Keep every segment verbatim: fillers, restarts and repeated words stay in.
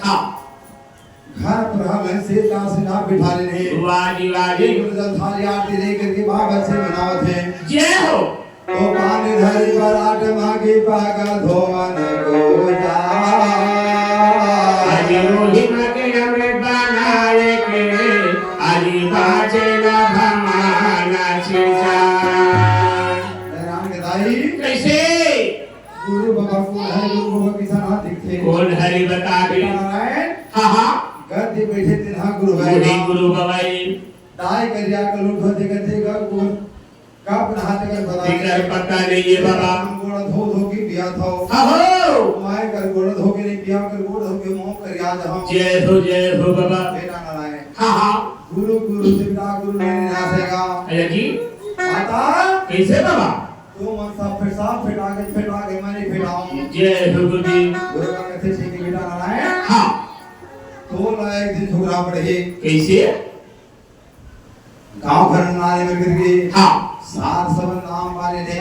हाँ। घर पर हर घर से का से ना बिठा ले रहे। वाह जी, वाह जी। एक जल थाली आरती लेकर के बाबा से मनावत है। जय हो। तो पानी धरी बरात मांगी पागल धोवन को जा। अजी रोही माँ के अमृत बनावे के, अजी बाचे ना भमाना चिंचा। नारायण के दाई। कैसे? गुरु बाबा कोन हरे, गुरु बाबा किसन हाथ दिखथे। कोन हरे बता दे। नारायण। हाँ, हाँ। गद्दी बैठे तेन हा गुरु बाबा। गुरु, गुरु बाबा जी। दाई करिया कलूट होथे कथे गा गुरु। कब नहाथे कर पता तेकर नहीं। पता नहीं है बाबा। हम गोड़ धो धो के पिया था। हाँ हो। माय कर गोड़ धो के नहीं पिया, कर गोड़ धो के मुंह कर याद हम। जय हो, जय हो बाबा। बेटा नारायण। हाँ, हाँ। गुरु, गुरु से बिना गुरु नहीं नहाथे गा। अरे जी। माता। कैसे बाबा? तू मन सब फेटा, फेटा के, फेटा के मैं नहीं फेटाऊं। जय हो गुरु जी। गुरु का कथे छे के बेटा नारायण। हाँ। तो ला एक दिन झगड़ा पड़ही। कैसे? गांव घर नारे में गिर गई। हाँ। सार सबन नाम वाले ने।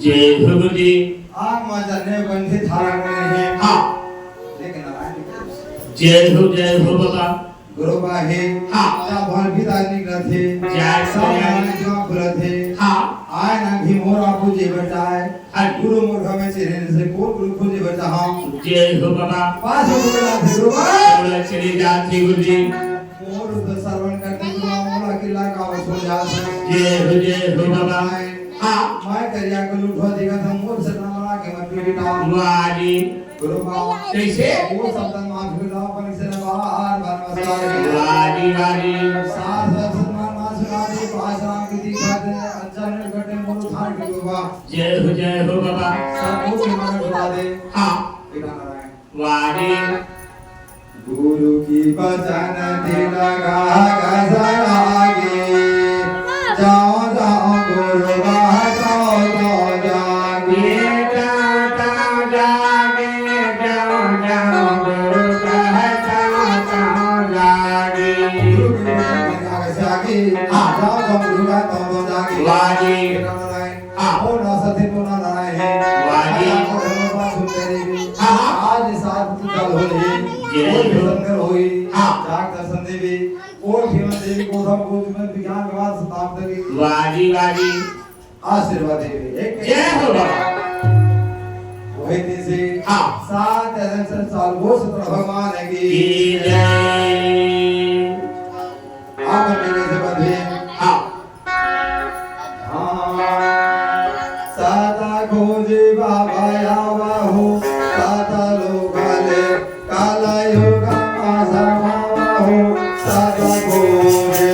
जय हो गुरु जी। आग मा जलने बंधे थारा बने हैं। हाँ। लेकिन नारायण की तरफ से। जय हो, जय हो बाबा। गुरु बाहे। हाँ। जा भर भी दाल निकलत हे। जय सब हो। नाम जमा खुलत हे। हाँ। आय ना भी मोर आपू जे बचाए। हाँ। गुरु मूर्ख में चिन्हे से कोन गुरु खोजे बचा हम। जय हो बाबा। पास हो गया थे गुरु बाबा। बोला चली जाती गुरु जी। मोर तो श्रवण करते गुरु बाबा, मोला किला का हो जात है। जय हो, जय हो बाबा। हाँ। मैं करिया कलूट हो देखा था, मोर से ना मना के मत बेटा। वाह जी। गुरु बाबा। कैसे? वो शब्द माफ कर दो, अपन से ना बार बार नमस्कार। वाह जी, वाह जी। सास ससुर मान मान सुना दे, पास राम की दीक्षा दे, अच्छा नहीं करते मोर उद्धार की गुरु बाबा। जय हो, जय हो बाबा। सब कुछ मांग बता दे। हाँ। बेटा नारायण। वाणी। गुरु की बचन तिलक घस लागे। जाओ, जाओ, गुरु बा, जाओ, जाओ, जागे। जाओ, जाओ, जागे, जाओ, जाओ, गुरु बा, जाओ, जाओ, जागे। गुरु की बचन तिलक घस लागे। हाँ। जाओ, जाओ, गुरु बा, जाओ, जाओ, जागे। वाणी। बेटा नारायण। हाँ। ओ ना सती को ना नारायण है। वाह जी। आया को धर्म बात सुन तेरी भी। हाँ, हाँ। आज साथ तू चल हो रही। जय कोई भी हो। संकर होई। हाँ। जाग दर्शन देवी। कोई भी मन देवी को धर्म को जीवन विज्ञान के बाद सताब देवी। वाह जी, वाह जी। आशीर्वाद देवी। एक जय हो बाबा। वही दिन से हाँ। सात हजार साल वो सत्र भगवान की की जय। आप मेरे से बंधे। हाँ। हाँ, सदा खोजे बाबा आवा हो, सदा लोगले, काला योग मा समावा हो, सदा खोजे।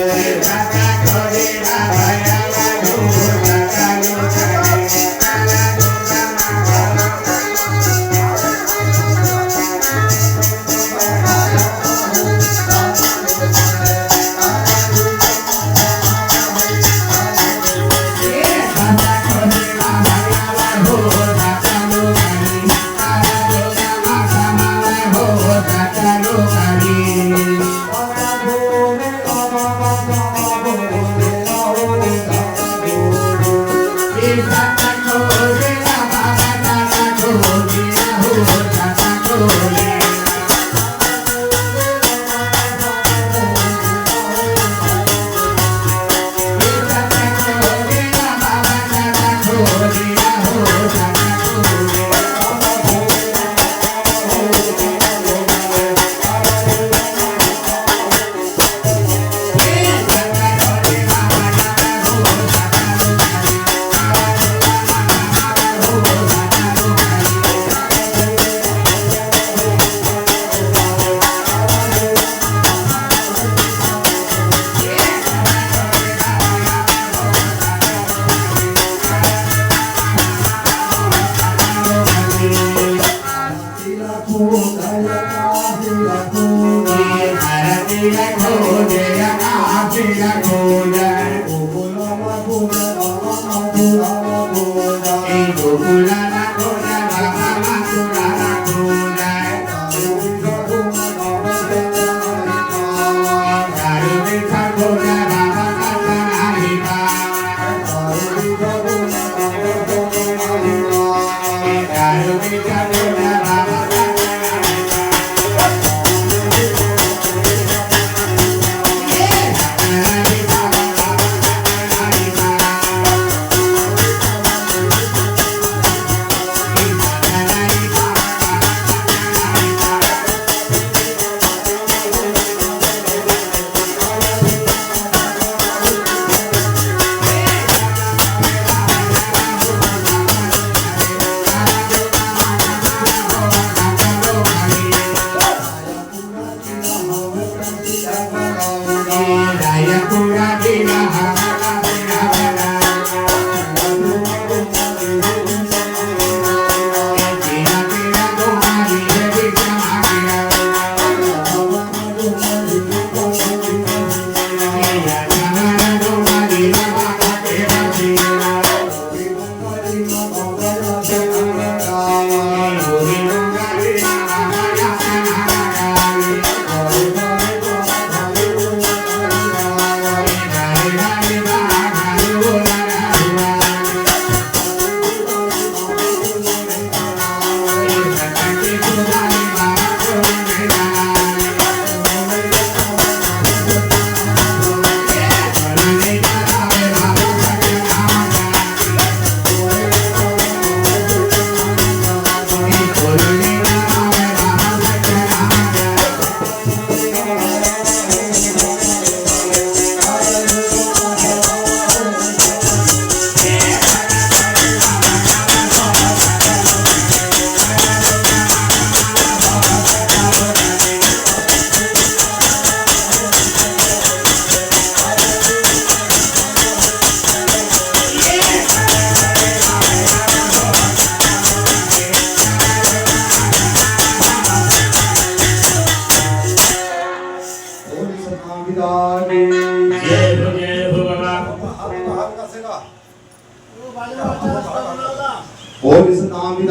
आज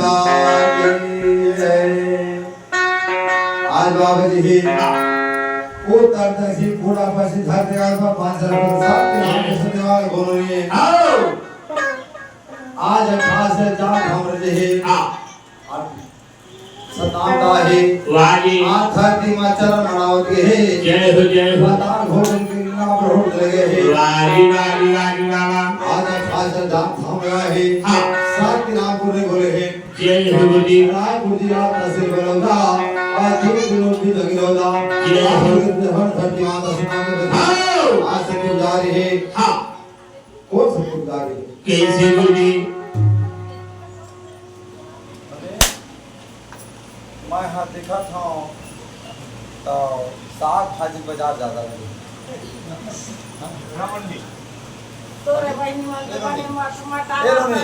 बाबा जी ही उत्तर दक्षिण पूरा पश्चिम धरती आस पर पांच सौ रुपये सब के नाम से देवाल बोलो ये। आओ। आज अठारह से जात हम रहे हैं। हाँ। सताम का है। वाह जी। आज धरती मा चरण मनावत के है। जय हो, जय हो। बतान हो गए कि ना पर होट लगे है। वाह जी, वाह जी, वाह जी, वाह, वाह। आज अठारह से जात हम रहे हैं। हाँ। सात के नाम पूरे बोले हैं। जय हो जी। रायपुर जिला तहसील बलौदा और तीन किलो की जगीरौदा। जय हो। हर धरती माता सुना के बता। हाँ। आज से पुजारी है। हाँ। कौन सा पुजारी है? कैसे गुरुजी? मैं हा देखत हूँ तो साग भाजी बाजार ज्यादा लगे। तो रे बहिनी मन के बने मट मटा ए रोनी।